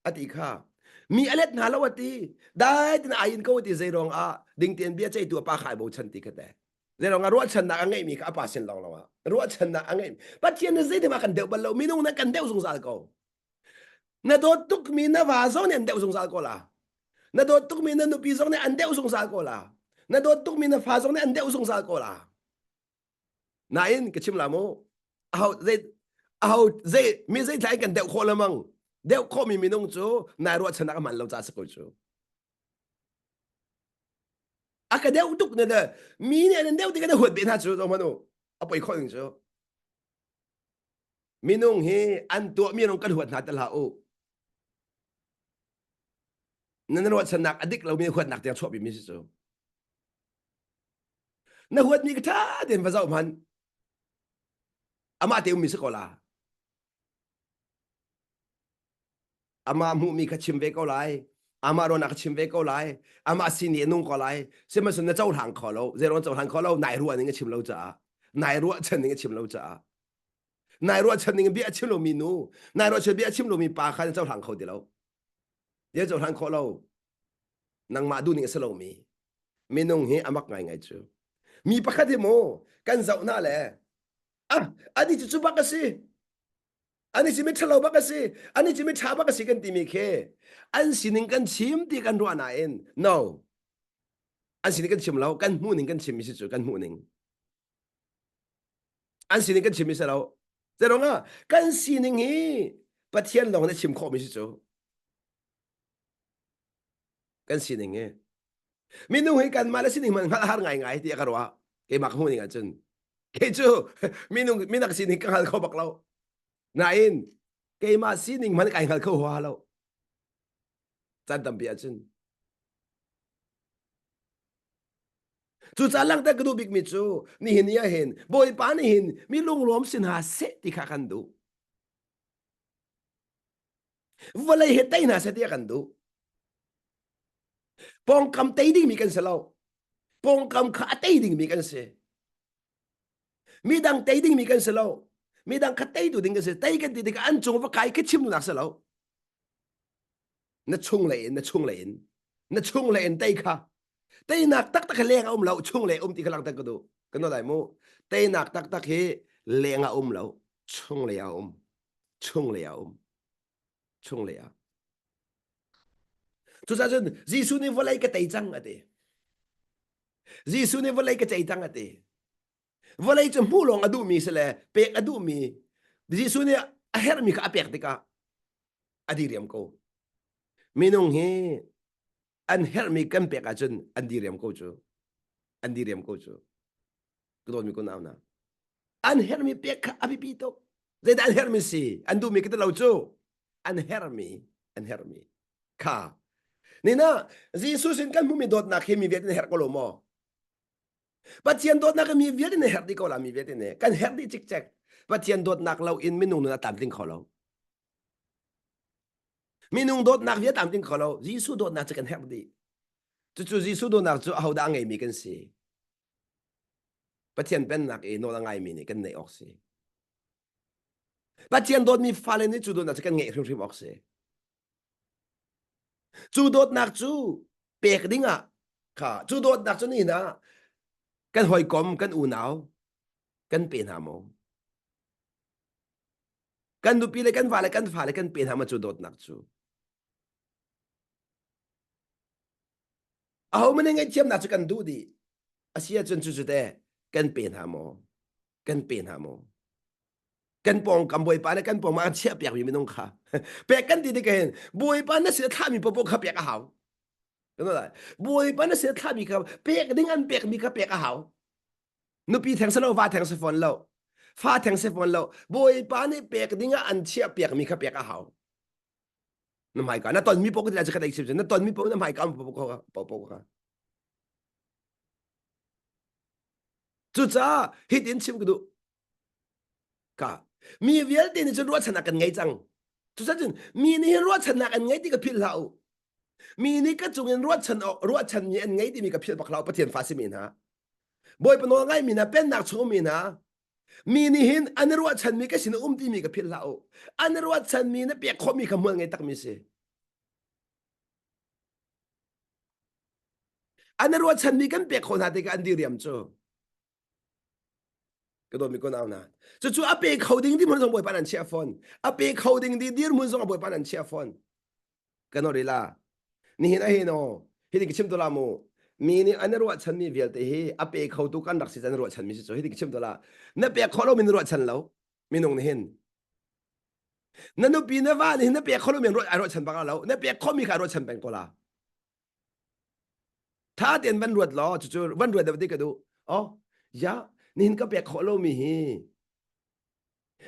a ti kha mi a let hna lo a ti dai tin ai in ko a ti zei ruang ah ding tein bia ceihtu a pa kha ai bochan ti kha te zei ruang ah ruahchannak a ngeihmi kha a pa sin lawng lawng ah ruahchannak a ngeih Pathian nih zeitim ah kan deuh bal lo minung nan kan deuh zungzal ko na dawt tukmi na va zong nih an deuh zungzal ko la na dawt tukmi na nupi zong nih an deuh zungzal ko la na dawt tukmi na fa zong nih an deuh zungzal ko la Nain ka chim la mu aho zei aho zei mi zei tlai kan deuh khawh lemang deuh khawh mi minung cu nai ruahchannak a hman lo ca si ko cu a ka deuh tuk ne mi nih an deuh tik an huat be hna cu zo hmanu a poi khawh ning cu minung hi an tuah mi rong kan huat hna te hlah u. Na ruahchannak a dik lomi huatnak tiang chuahpi mi si cu. Na huatmi ka ṭha tein va zoh hmanh. Amah te ummi si ko la. Amah hmuhmi kha chim ve ko lai. Amah ruahnak kha chim ve ko lai. Amah sin i a nung ko lai. Sihmanhsehlaw na cohlang kho lo. Zeiruang cohlang kho lo? Nai ruah ning a chim lo caah. Nai ruahchan ning a chim lo caah. Nai ruahchan ning bia a chim lomi nu, nai ruahchan bia a chim lomi pa kha na cohlang kho ti lo. Dia cohlang kho lo. Nangmah duh ning a si lomi. Minung hi amak ngaingai cu. Mi pakhat hi mu kan zoh hna le ah ani cu cu bak a si. Ani cu miṭhalo bak a si. Ani cu miṭha bak a si kan timi khi an sining kan chim ti kan ruah nain no. An sining kan chim lo, kan hmuh ning kan chim mi si cu kan hmuh ning. An sining kan chim mi si lo. Zeiruang ah kan sining hi Pathian lawng nih a chim khawh mi si cu. Kan sining hi. Minung hi kanmah le sining hmanh hngalh har ngaingai tiah ka ruah. Keimah ka hmuh ning ahcun. Kei cu minung minak sining ka hngal kho bak lo. Nain keimah sining hmanh kai hngal kho huaha lo. Caan tampi ahcun. Cucaah langhter ka duh bikmi cu nihin ni ah hin Bawipa nih hin mi lunglawm si hna seh ti kha kan duh. Vawlei he tei hna seh ti a kan duh. Pawngkam tei dingmi kan si lo. Pawngkam kha a tei dingmi kan si. Midang tei dingmi kan si lo. Midang kha teitu ding kan si. Tei kan ti tikah an cung va kai khi chim duhnak si lo. Na chung lei in, na chung lei in, na chung lei in tei kha. Teinak taktak hi leng a um lo, chung lei um ti kha langhter ka duh. Kan nawl lai mu. Teinak taktak hi leng a um lo, chung lei a um. Chung lei a um. Chung lei ah. Cucaah cun Jesuh nih vawlei ka tei cang a ti. Jesuh nih vawlei ka cei cang a ti. Vawlei cu hmuh lawng a duhmi si le pek a duhmi Jesuh nih a herhmi kha a pek tikah a diriam ko. Minung hi an herhmi kan pek ahcun an diriam ko cu. An diriam ko cu. Ka dawtmi ko nau na. An herhmi pek kha a biapi tuk. Zeidah an herhmi si? An duhmi ka ti lo cu. An herhmi, an herhmi kha. Nina, Jesuh sin kan hmuhmi dawtnak hi mi vialte na herh ko lo maw? Pathian dawtnak hi mi vialte na herh dih ko la mi vialte nih. Kan herh dih cikcek. Pathian dawtnak lo in minung nun a tlamtling kho lo. Minung dawtnak vialte tlamtling kho lo. Jesuh dawtnak cu kan herh dih. Cucu Jesuh dawtnak cu ahodah a ngeimi kan si? Pathian pennak i nawl a ngaimi nih kan neih awk si. Pathian dawtmi fale nih cu dawtnak cu kan ngeih hrimhrim awk si. Cu dawtnak cu pek dingah kha cu dawtnak cu nihin ah kan hawikom kan unau kan pe hna maw? Kan nupi le kan va le kan fale kan pe hna maw cu dawtnak cu? Aho man ngaihthiamnak cu kan duh dih. A si ahcun cucu teh kan pe hna maw? Kan pe hna maw? Kan pawngkam Bawipa nih kan pawngah a chiah piakmi minung kha pek kan ti tik hin Bawipa na sin a thlahmi paohpaoh kha pek a hau. Bawipa na sin a thlahmi kha pek ding an pekmi kha pek a hau. Nupi theng si lo, va theng si fawn lo, fa theng si fawn lo. Bawipa nih pek ding ah an chiah piakmi kha pek a hau. Na hmaika na tonmi paoh ka ti lai na tonmi paoh na hmaika paoh paoh kha cucaah hitin chim ka duh ka mi vialte nih cun ruahchannak kan ngei cang cucaah cun mi nih hin ruahchannak an ngei ti ka philh hlah u mi nih ka cung in ruahchan ruahchanmi an ngei timi ka philh bak hlah u Pathian fa simi hna Bawipa nawl ngaimi hna pennak chung mi hna Mi nih hin an i ruahchanmi ka sin a um timi ka philh hlah u. An i ruahchanmi na pek khawhmi kha hmual ngei takmi si. An i ruahchanmi kan pek khawh hna tikah an diriam cu. Ka dawtmi ko nau na. Cucu a pe kho ding dirhmun zong Bawipa nan chiah fawn. A pe kho ding di dirhmun zong Bawipa nan chiah fawn. Kan or ila. Nihin a hin aw hi ka chim to la mu. Mi nih an i ruahchanmi vialte hi a pe khotu kan rak si can ruahchanmi si cu hi ka chim to la. Na pek khawh lo mi na ruahchan lo. Minung nih hin. Na nupi na va nih na pek khawh lo mi ai ruahchan bak lo. Na pek khawh mi kha ruahchan peng ko la. Tha tein van ruat law cucu van ruat deuh ti ka duh. Oh, ya, nihin ka pek khawh lo mi hi.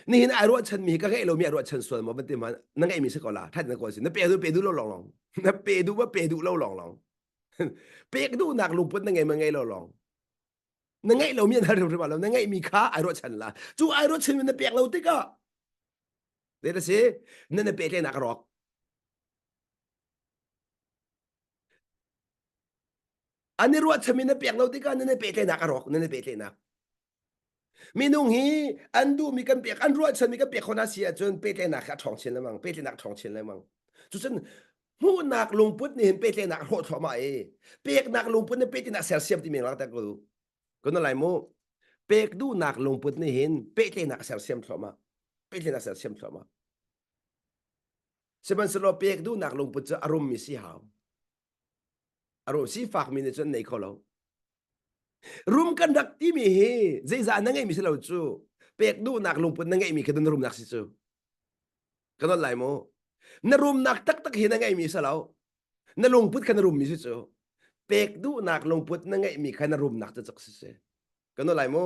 Nihin ai ruahchan mi ka ngeih lomi ai ruahchan sual maw van ti ma na ngeihmi si ko la that na kawl si na pe duh pe duh lo long long na pe duh ma pe duh lo long long pek duhnak lungput na ngei ma ngei lo long na ngeih lomi an hal hrimhrim lo na ngeihmi kha ai ruahchan la cu ai ruahchan mi na pek lo tikah zei si na na pehtlaihnak a rawk an i ruahchan mi na pek lo tikah na na pehtlaihnak a rawk na na pehtlaihnak Minung hi an duhmi kan pek, an ruahchanmi kan pek khawh hna si ahcun pehtlaihnak kha a ṭhawng chin lengmang, pehtlaihnak a ṭhawng chin lengmang. Cucun hmuhnak lungput nih hin pehtlaihnak a hrawh thluahmah i peknak lungput nih pehtlaihnak sersiam timi lang ter ko. Kun lai mu. Pek duhnak lungput nih hin pehtlaihnak a sersiam thluahmah. Pehtlaihnak sersiam thluahmah. Sihmanhsehlaw pek duhnak lungput cu a rummi si hau. A rum sifakmi nih cun nei kho lo. Rum kan rak timi hi zeizah na ngeihmi si lo cu pek duhnak lungput na ngeihmi kha na rumnak si cu. Ka non lai mu. Na rumnak taktak hi na ngeihmi si lo. Na lungput kha na rummi si cu. Pek duhnak lungput na ngeihmi kha na rumnak taktak si si. Ka non lai mu.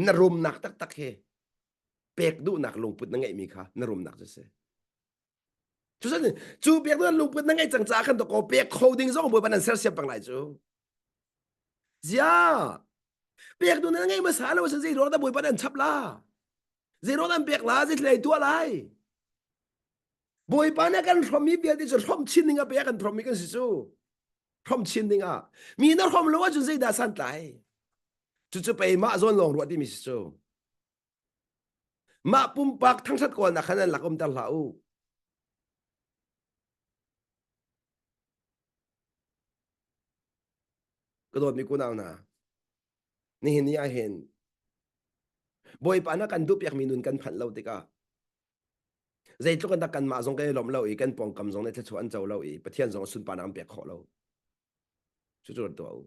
Na rumnak taktak hi pek duhnak lungput na ngeihmi kha na rumnak cu si. Cucun cu pek duhnak lungput na ngeih cang caah khan dawkaw pek kho ding zong Bawipa nan sersiam peng lai cu. Zia pek duh na ngei hmasa lo zei ruang dah Bawipa nan chap la? Zei ruang an pek la? Zei thlei tuah lai? Bawipa nih kan hrom mi vialte cu hrom chin ding ah pek kan hrom mi kan si cu. Hrom chin ding ah mi na hrom lo ahcun zeidah santlai? Cucu pei mah zawn lawng ruah timi si cu. Mah pumpak thangṭhat kawlnak khan an lak umter hlah u. Ka dawtmi kunau hna, nihin ni ah hin Bawipa na kan duhpiakmi nun kan phanh lo tikah zeitluk in dah kanmah zong kan i lawmh lo i kan pawngkam zong nih thluachuah an co lo i Pathian zong sunparnak an pek khawh lo. Cucu rat tuah u.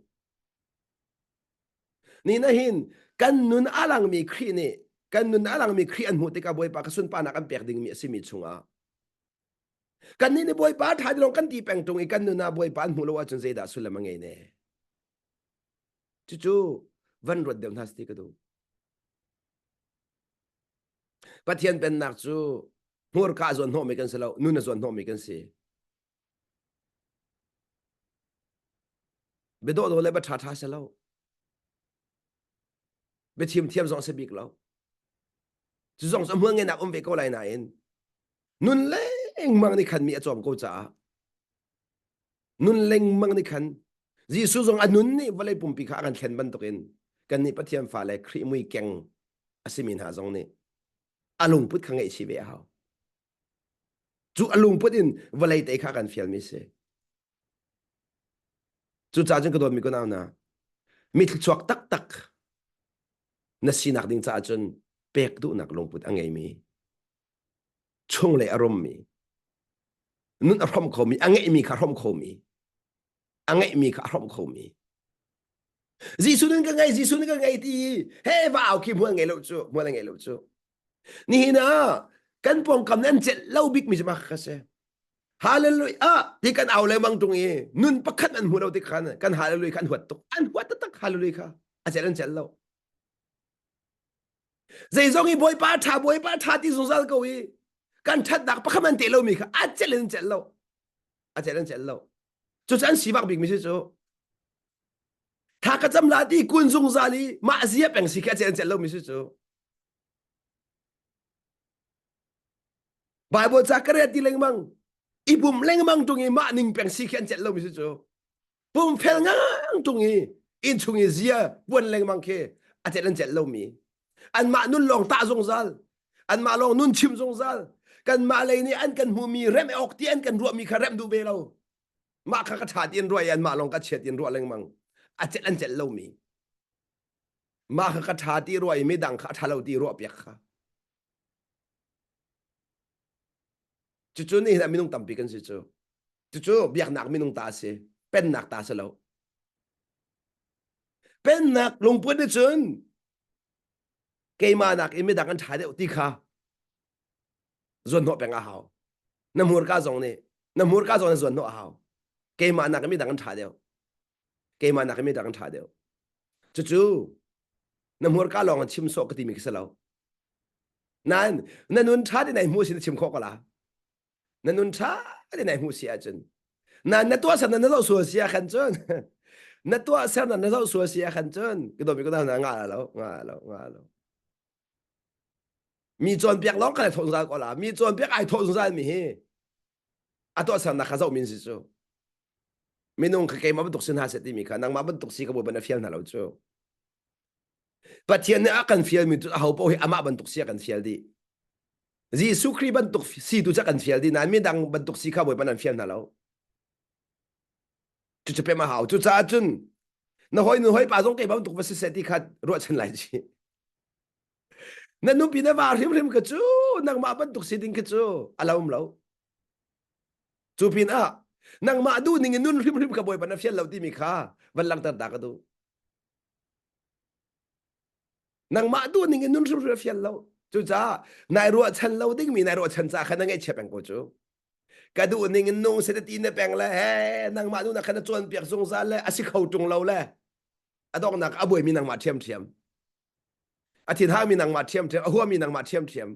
Ni na hin kan nun a langmi Khrih nih kan nun a langmi Khrih an hmuh tikah Bawipa ka sunparnak an pek dingmi a simi chungah kannih nih Bawipa ṭha ti lawng kan ti peng ṭung i kan nun ah Bawipa an hmuh lo ahcun zeidah sullam a ngei ne? Cucu van ruat deuh hna si ti ka duh. Pathian pennak cu hmurka a zuan hnawhmi kan si lo, nun a zuan hnawhmi kan si. Biadawh dawh le bia ṭha ṭha si lo. Biachim thiam zong si bik lo. Cu zong cu hmual ngenak um ve ko lai nain nun lengmang nih khan mi a cawm ko caah nun lengmang nih khan Jesuh zong a nun nih vawlei pumpi kha a kan thlen bantukin kannih Pathian fale Khrih mui keng a simi hna zong nih a lungput kha ngeih chih ve a hau. Cu a lungput in vawlei te kha kan fialmi si. Cucaah cun ka dawtmi ka nau hna, mi thluachuak taktak na sinak ding caah cun pek duhnak lungput a ngeimi, chunglei a rummi, nun a hrom khomi, a ngeihmi kha a hrom khomi, a ngeihmi kha a hrom khomi. Jesuh nih ka ngei, Jesuh nih ka ngei ti he va au khi hmual ngei lo cu, hmual ngei lo cu. Nihin ah kan pawngkam nih an celh lo bikmi cu mah kha si. Hallelujah ti kan au lengmang tung i nun pakhat an hmu lo ti khan kan hallelujah kha an huat tuk. An huat taktak hallelujah kha. A celh an celh lo. Zeizong i Bawipa ṭha Bawipa ṭha ti zungzal ko i kan ṭhatnak pakhat an te lomi kha a celh in celh lo. A celh an celh lo. Cucu an sivak bikmi si cu. Tha ka cam la ti kun zungzal i mah zia peng si khi a celh an celh lomi si cu. Bible ca ka rel ti lengmang i pum lengmang tung i mah ning peng si khi an celh lomi si cu pum fel ngang tung i inn chung i zia puan lengmang khi a celh an celh lomi anmah nun lawng tah zungzal anmah lawng nun chim zungzal kanmah lei nih an kan hmumi rem awk ti an kan ruahmi kha rem duh ve lo mah kha ka ṭha ti an ruah i anmah lawng ka chia ti an ruah lengmang a celh an celh lomi mah kha ka ṭha ti ruah i midang kha a ṭha lo ti ruah piak kha cucu nihin ah minung tampi kan si cu cucu biaknak minung ta a si pennak ta si lo pennak lungput nih cun keimah nak in midang an ṭha deuh ti kha zuanhnawh peng a hau na hmurka zong nih na hmurka zong nih zuanhnawh a hau keimah nak in midang an ṭha deuh keimah nak in midang an ṭha deuh cucu na hmurka lawng in chim sawh ka timi khi si lo. Nain na nun ṭha ti nai hmuh si na chim khawh ko la. Na nun ṭha ti nai hmuh si ahcun na na tuahser na zoh sual si ah khan cun na tuahser na na zoh sual si ah khan cun ka dawmi ka na nga lo nga lo nga lo mi cawnpiak lawng kha thawh zungzal ko la mi cawnpiak ai thawh zungzal mi hi a tuahsernak kha zoh min si cu minung kha keimah bantuk si hna seh timi kha nangmah bantuk si ka bawipa na fial hna lo cu Pathian nih a kan fialmi cu aho paoh hi amah bantuk si a kan fial dih. Jesuh Khrih bantuk si tu cu a kan fial dih nain midang bantuk si kha Bawipa nan fial hna lo. Cucu pem a hau. Cucaah cun na hawi nu hawi pa zong keimah bantuk va si seh ti kha ruahchan lai ci. Na nupi na va hrimhrim ka cu nangmah bantuk si ding khi cu a lo um lo. Cu pin ah nangmah duh ning in nun hrimhrim ka Bawipa na fial lo timi kha van langhter ta ka duh. Nangmah duh ning in nun hrimhrim a fial lo. Cucaah nai ruahchan lo dingmi nai ruahchan ca kha na ngaihchia peng ko cu. Ka duh ning in nung se ti na peng le he nangmah duhnak kha na cawnpiak zungzal le a si kho ṭung lo le a donghnak a buaimi nangmah ṭhiamṭhiam. A thinhangmi nangmah ṭhiamṭhiam, a huami nangmah ṭhiamṭhiam.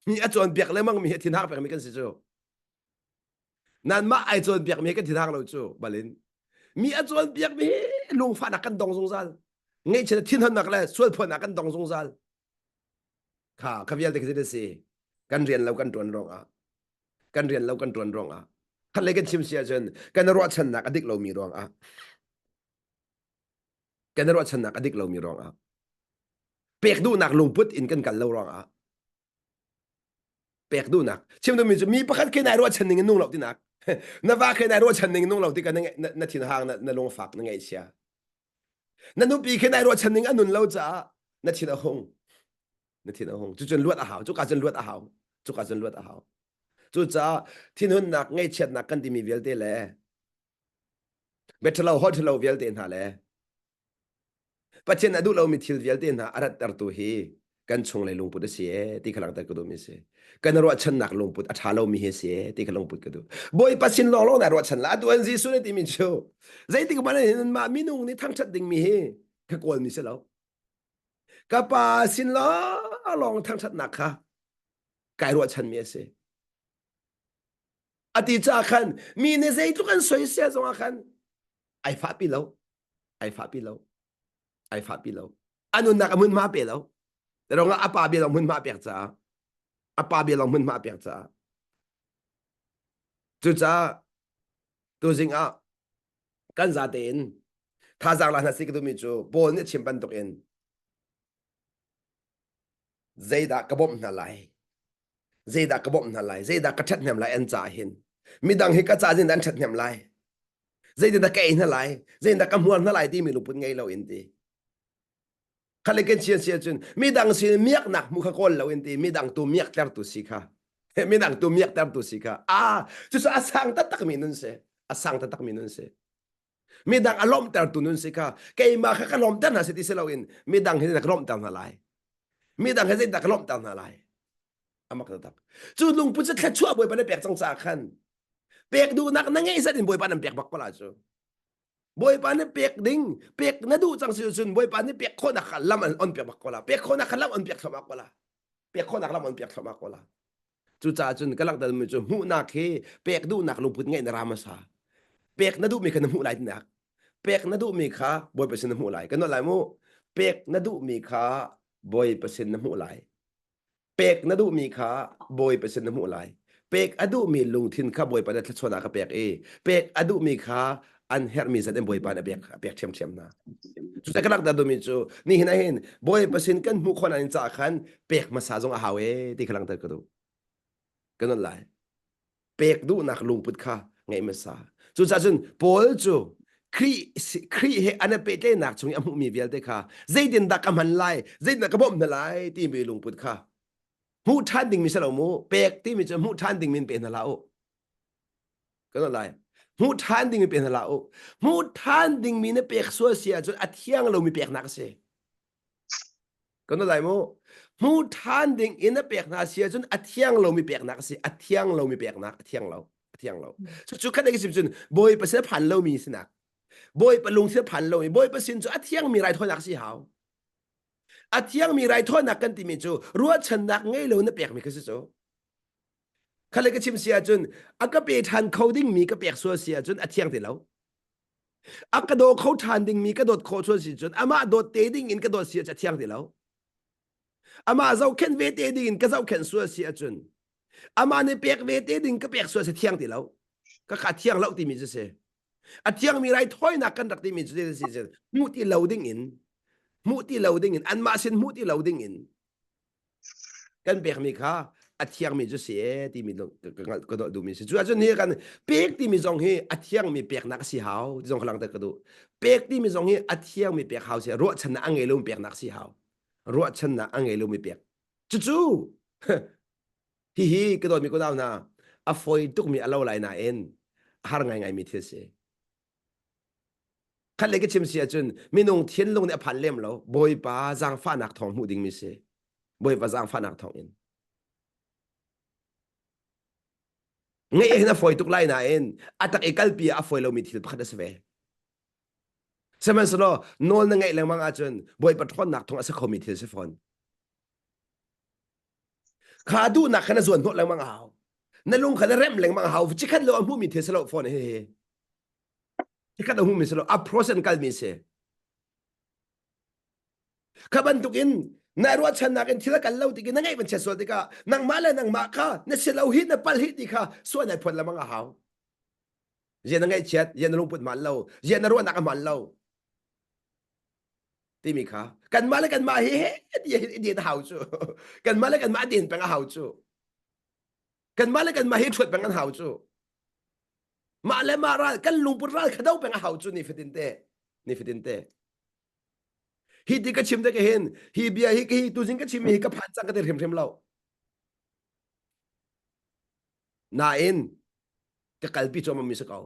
Mi a cawnpiak lengmang mi hi a thinhang pengmi kan si cu. Nanmah ai cawnpiak mi hi kan thinhang lo cu balin. Mi a cawnpiak mi hi lungfahnak kan dong zungzal. Ngaihchiat thinhonnak le sualphuannak kan dong zungzal. Kha kha vialte khi a si. Kan rian lo kan ṭuan ruangah. Kan rian lo kan ṭuan ruangah. Khat lei kan chim si ahcun kan ruahchannak a dik lomi ruangah. Kan ruahchannak a dik lomi ruangah. Pek duhnak lungput in kan kal lo ruangah. Pek duhnak chim duhmi cu mi pakhat khi nai ruahchan ning in nung lo tinak na va khi nai ruahchan ning in nung lo tikah na na thinhang na, na lungfak na ngaihchia na nupi khi nai ruahchan ning a nun lo caah na thin a hung na thin a hung cucun luat a hau cuka cun luat a hau cuka cun luat a hau cucaah thinhunnak ngaihchiatnak kan timi vialte le biaṭhalo holh ṭhalo vialte hna le Pathian a duh lomi thil vialte hna a rattertu hi kan chunglei lungput a si ee ti kha langhter ka duhmi a si. Kan ruahchannak lungput a ṭha lomi hi a si ee ti kha lungput ka duh. Bawipa sin lawnglawng naa ruahchan la. Atu an Jesuh nih timi cu zeitik hmanh hin mah minung nih thangṭhat dingmi hi ka kawlmi si lo. Ka pa sin lawnglawng thangṭhatnak kha kai ruahchanmi a si. A ti caah khan mi nih zeitluk an soisel zongah khan ai fahpi lo. Ai fahpi lo. Ai fahpi lo. A nunnak a hmunhma pe lo. Rong ah a pa bia lawng hmunhma pek caah a pa bia lawng hmunhma pek caah cucaah tuzing ah kan zate in thazaang la hna si ka duhmi cu Paul nih a chim bantuk in zeidah ka bawmh hna lai zeidah ka bawmh hna lai zeidah ka ṭhathnem lai an caah hin midang hi ka ca zin an ṭhathnem lai zeitindah ka ei hna lai zeitindah ka hmuar hna lai timi lungput ngei lo in ti khale kan chian sia cun midang sin miaknak hmu kha kawl lo in ti midang tu miak tertu si kha midang tu miak tertu si kha a cucu a sang taktak mi nun si a sang taktak mi nun si midang a lawmhtertu nun si kha keimah kha ka lawmhter hna si ti si loin midang hi ka lawmhter hna lai midang hi zeidah ka lawmhter hna lai amak taktak cu lungput cu thluachuah bawipa na pek cang caah khan pek duhnak na ngeih zat in bawipa nan pek bak ko la cu bawipa na pek ding pek na duh cang si cun bawipa nih pek khawhnak kha lam an on pek bak ko la pek khawhnak kha lam on piak thluahmah ko la pek khawhnak lam on piak thluahmah ko la Cucaah cun ka langhter mi cu hmuhnak hi pek duhnak lungput ngeih na ra hmasa. Pek na duhmi kha na hmuh lai tinak. Pek na duhmi kha Bawipa sin na hmuh lai. Kan lai mu. Pek na duhmi kha Bawipa sin na hmuh lai. Pek na duhmi kha Bawipa sin na hmuh lai. Pek a duhmi lungthin kha Bawipa na thluachuahnak a pek i pek a duhmi kha an herhmi zat in Bawipa nih a pek a pek ṭhiamṭhiam hna. Cucaah ka langhter duhmi cu nihin ah hin Bawipa sin kan hmuh khawhnak in caah khan pek hmasa zong a hau ee ti kha langhter ka duh. Ka nun lai. Pek duhnak lungput kha ngeih hmasa. Cucaah cun Paul cu Khrih Khrih he an i pehtlaihnak chung i a hmuhmi vialte kha zeitindah ka hman lai, zeitindah ka bawmh hna lai timi lungput kha hmuh ṭhan dingmi si lo mu. Pek timi cu hmuh ṭhan dingmi in pe hna hlah u. Kan lai. Hmuh ṭhan dingmi pe hna hlah u. Hmuh ṭhan dingmi na pek sual si ahcun a thiang lomi peknak a si. Kan lai mu. Hmuh ṭhan ding in na pek hna si ahcun a thiang lomi peknak a si. A thiang lomi peknak a thiang lo. A thiang lo. Cucu khat eng sim cun Bawipa sin a phan lomi sinak. Bawipa lungthin a phan lomi Bawipa sin cu a thiangmi raithawinak si hau. A thiangmi raithawinak kan timi cu ruahchannak ngei lo na pekmi kha si cu. Khale ka chim si ahcun a ka pe ṭhan kho dingmi ka pek sual si ahcun a thiang ti lo. A ka daw kho ṭhan dingmi ka dawt khawh sual si cun amah dawt te ding in ka dawt si ahcun a thiang ti lo. Amah zohkhenh ve te ding in ka zohkhenh sual si ahcun amah nih pek ve te ding ka pek sual si thiang ti lo. Ka kha thiang lo timi cu si. A thiangmi raithawinak kan rak timi cu si si hmuh ti lo ding in hmuh ti lo ding in anmah sin hmuh ti lo ding in kan pekmi kha a thiangmi cu si e timi ka dawh duhmi si. Cu ahcun hi kan pek timi zong hi a thiangmi peknak a si hau ti zong ka langhter ka duh. Pek timi zong hi a thiangmi pek hau si ruahchannak a ngei lomi peknak si hau. Ruahchannak a ngei lomi pek. Cucu hihi ka dawtmi kunau hna a fawi tukmi a lo lai nain a har ngaingaimi thil si. Khat le ka chim si ahcun minung thinlung nih a phan lem lo. Bawipa zaangfahnak thawng hmuh dingmi si. Bawipa zaangfahnak thawng in. Ngeih hin a fawi tuk lai nain a tak i kalpi ah a fawi lomi thil pakhat a si ve. Sihmanhsehlaw nawl na ngeih lengmang ahcun Bawipa ṭhawnnak thawng a si khomi thil si fawn. Kha duhnak kha na zuan hnawh lengmang a hau. Na lung kha na remh lengmang a hau. Cikhat lo a hmuhmi thil si lo fawn hi hi. Cikhat a hmuhmi si lo. A process kalmi si. Kha bantuk in na ruahchannak in thil a kal lo tik in na ngeih van chiat sual tikah nangmah le nangmah kha na si lo hi na pal hi ti kha sual nai phuan lengmang a hau. Zian na ngaihchiat, zian na lungput hmaan lo, zian na ruahnak a hmaan lo. Timi kha kanmah le kanmah hi he ti hi den a hau cu. Kanmah le kanmah den peng a hau cu. Kanmah le kanmah hi ṭhuat peng an hau cu. Mah le mah ral kan lungput ral kha do peng a hau cu ni fatin te. Ni fatin te. Hi ti ka chim te ka hin hi bia hi hi tuzing ka chim hi ka phan cang ka ti hrimhrim lo. Nain ka kalpi cuahmah mi si ko.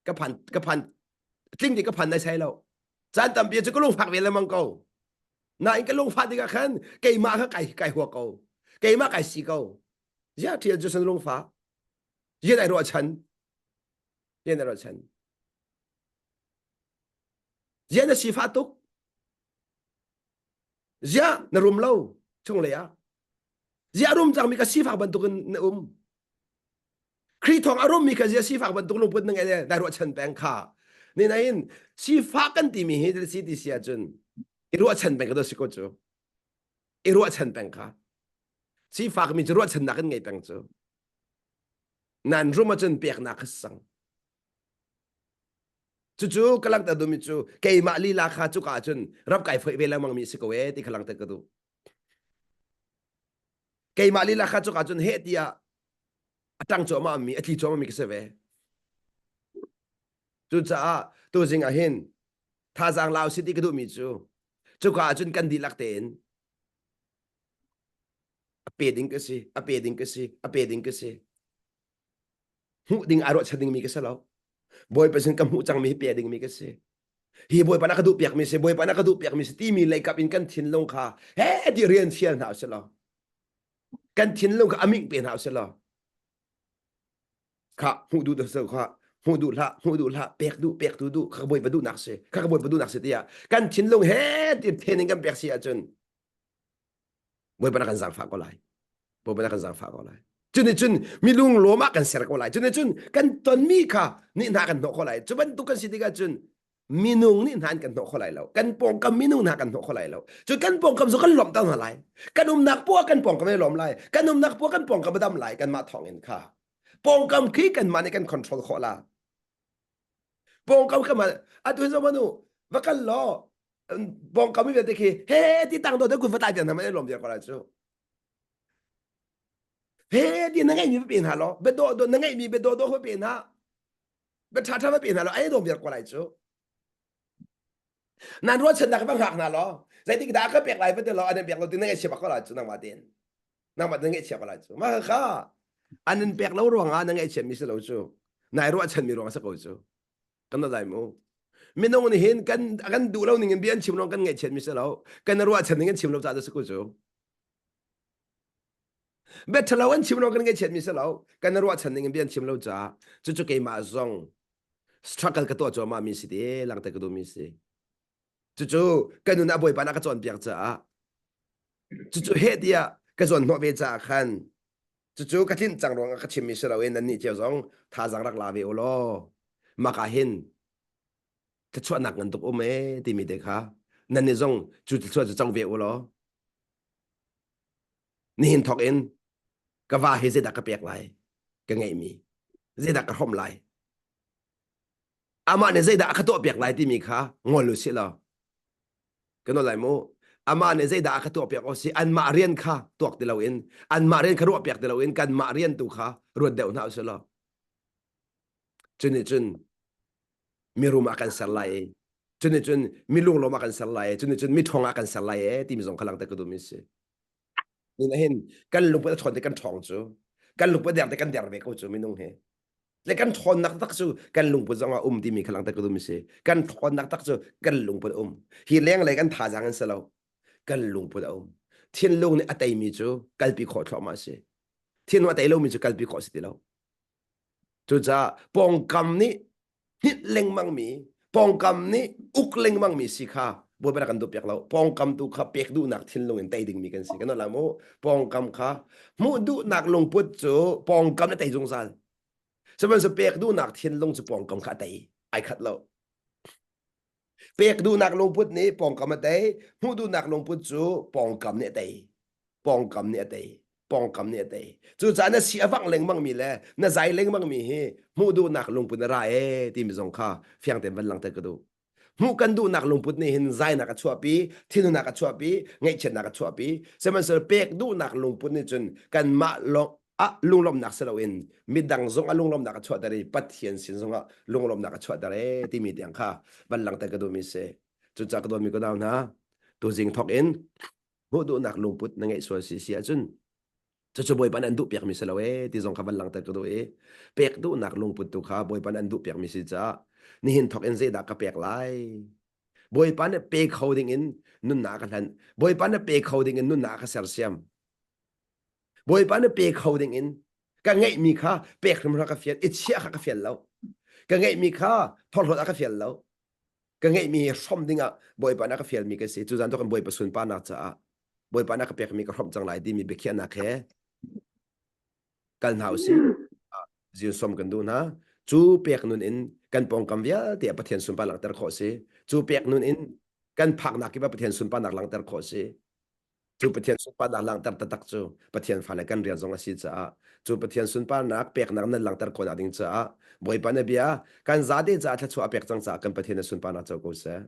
Ka phan ka phan tling ti ka phan nai sai lo. Caan tampi cu ka lungfak ve lengmang ko. Nain ka lungfah tikah khan keimah kha kai kai hua ko. Keimah kai si ko. Ziah thial cu san lungfah. Ziah ai ruahchan. Ziah na ruahchan. Ziah na sifah tuk. Ziah na rum lo chunglei ah. Ziah rum cangmi ka sifak bantukin na um. Khrih thawng a rummi kha ziah sifak bantuk lungput na ngeih le dai ruahchan peng kha. Ni nain sifak kan timi hi si ti si ahcun i ruahchan peng ka si ko cu. I ruahchan peng kha. Sifak mi cu ruahchannak kan ngei peng cu. Nan rum ahcun peknak kha sang. Cucu ka langhter duhmi cu keimah lila kha cuka ahcun rap kai foih ve lengmang mi si ko ee ti kha langhter ka duh. Keimah lila kha cuka cun heh tiah a ṭang cuahmah mi a tli cuahmah mi ka si ve. Cucaah tuzing ah hin thazaang lau si ti ka duhmi cu cuka ah cun kan dihlak tein a pe ding ka si, a pe ding ka si, a pe ding ka si. Hmuh ding aa ruahchan dingmi ka si lo. Bawipa sin ka hmuh cangmi hi pe dingmi ka si. Hi Bawipa na ka duh piakmi si, Bawipa na ka duh piakmi si timi leikap in kan thinlung kha he ti rian fial hna usih law kan thinlung kha aming pe hna usih law kha hmuh duh dah kha hmuh duh hlah hmuh duh hlah pek duh pek tu duh kha Bawipa duhnak si kha ka Bawipa duhnak si tiah kan thinlung he ti then in kan pek si ahcun Bawipa na kan zaangfah ko lai. Bawipa na kan zaangfah ko lai. Cun cun milung lawm ah kan ser ko lai. Cun cun kan tonmi kha nih hna kan hnawh kho lai. Cu bantuk kan si tikah cun minung nih hna an kan hnawh kho lai lo. Kan pawngkam minung hna kan hnawh kho lai lo. Cun kan pawngkam cu kan lawmhter hna lai. Kan umnak poah kan pawngkam ai lawm lai. Kan umnak poah kan pawngkam a dam lai kanmah thawng in kha. Pawngkam khi kanmah nih kan control khawh la. Pawngkam kha ma atu hin zoh u va kal law pawngkam mi vialte khi he ti tang do te kun va tlai tiang hna ma lawm viar ko lai cu. He ti na ngeih mi va pe hna law bia dawh dawh na ngeih mi bia dawh dawh va pe hna bia ṭha ṭha va pe hna law ai lawm viar ko lai cu. Nan ruahchannak va hngak hna law zeitik dah ka pek lai va ti law an in pek lo ti na ngaihchia bak ko lai cu nangmah tein. Nangmah na ngaihchia ko lai cu. Mah kha an in pek lo ruangah na ngaihchiat mi si lo cu. Nai ruahchan mi ruang a si ko cu. Kan lai mu. Minung nih hin kan kan duh lo ning in bia an chim lo kan ngaihchiat mi si lo. Kan ruahchan ning an chim lo caah si ko cu. Bia ṭhalo an chim lo kan ngaihchiat mi si lo. Kan ruahchan ning in bia an chim lo caah cucu keimah zong struggle ka tuah cuahmah mi si te langter ka duh mi si. Cucu ka nun ah Bawipa nih a ka cawnpiak caah cucu heh tiah ka zawn hnawh ve caah khan cucu ka tlinh cang ruangah ka chimmi si loin nannih cio zong thazaang rak la ve u law maka hin thluachuahnak ngan tuk um ee timi te kha nannih zong cu thluachuah cu cang ve u law nihin thawk in ka va hi zeidah ka pek lai ka ngeihmi zeidah ka hrawmh lai amah nih zeidah a ka tuahpiak lai timi kha ngol u sih law ka nawl lai mu amah nih zeidah a ka tuahpiak awk si anmah rian kha tuak ti loin anmah rian kha ruahpiak ti loin kanmah rian tu kha ruat deuh hna usih law cu nih cun mirum ah kan ser lai i cu nih cun mi lunglawm ah kan ser lai i cu nih cun mi ṭhawng ah kan ser lai e timi zong kha langhter ka duhmi si. Ni hin kan lungput a ṭhawn te kan ṭhawng cu kan lungput der te kan der ve ko cu minung hi le kan ṭhawnnak tak cu kan lungput zong ah um timi kha langhter ka duhmi si. Kan ṭhawnnak tak cu kan lungput a um. Hi lenglei kan thazaang an si lo. Kan lungput a um. Thinlung nih a teimi cu kalpi khawh thluahmah a si. Thinlung a tei lomi cu kalpi khawh a si ti lo. Cucaah pawngkam nih hnit lengmangmi, pawngkam nih uk lengmangmi si kha Bawipa rak kan duhpiak lo. Pawngkam tu kha pek duhnak thinlung in tei dingmi kan si. Kan la mu. Pawngkam kha hmuh duhnak lungput cu pawngkam na tei zungzal. Sihmanhsehlaw pek duhnak thinlung cu pawngkam kha a tei. Ai khat lo. Pek duhnak lungput nih pawngkam a tei, hmuh duhnak lungput cu pawngkam nih a tei. Pawngkam nih a tei. Pawngkam nih a tei. Cucaah na si a vangh lengmangmi le na zai lengmangmi hi hmuh duhnak lungput na ra ee timi zong kha fiang tein van langhter ka duh. Hmuh kan duhnak lungput nih hin zainak a chuahpi, thinhunnak a chuahpi, ngaihchiatnak a chuahpi. Sihmanhsehlaw pek duhnak lungput nih cun kanmah lawng ah lunglawmhnak si loin midang zong ah lunglawmhnak a chuahter i Pathian sin zongah lunglawmhnak a chuahter ee timi tiang kha van langhter ka duhmi si. Cucaah ka dawtmi ka nau hna, tuzing thawk in hmuh duhnak lungput na ngeih sual si si ahcun cucu Bawipa nih an duh piakmi si lo ee ti zong kha van langhter ka duh i pek duhnak lungput tu kha Bawipa nih an duh piakmi si caah nihin thawk in zeidah ka pek lai Bawipa nih pe kho ding in nunnak a ka hlanh Bawipa nih pe kho ding in nunnak a ka sersiam Bawipa nih pe kho ding in ka ngeihmi kha pek hrimhrim ka fial i chiah kha ka fial lo ka ngeihmi kha phorhlawt a ka fial lo ka ngeihmi hi hrawm dingah Bawipa nih a ka fialmi ka si cu zan tu kan Bawipa sunparnak caah Bawipa nih a ka pekmi ka hrawmh cang lai timi biakhiahnak he kal hna usih zin som kan duh hna cu pek nun in kan pawngkam vialte ah Pathian sunpar langhter khawh si cu pek nun in kan phaknak kip ah Pathian sunparnak langhter khawh si Cu Pathian sunparnak langhter taktak cu Pathian fale kan rian zong a si caah cu Pathian sunparnak peknak nan langhter khawhnak ding caah Bawipa na bia kan zate caah thluachuah a pek cang caah kan Pathian na sunparnak co ko seh.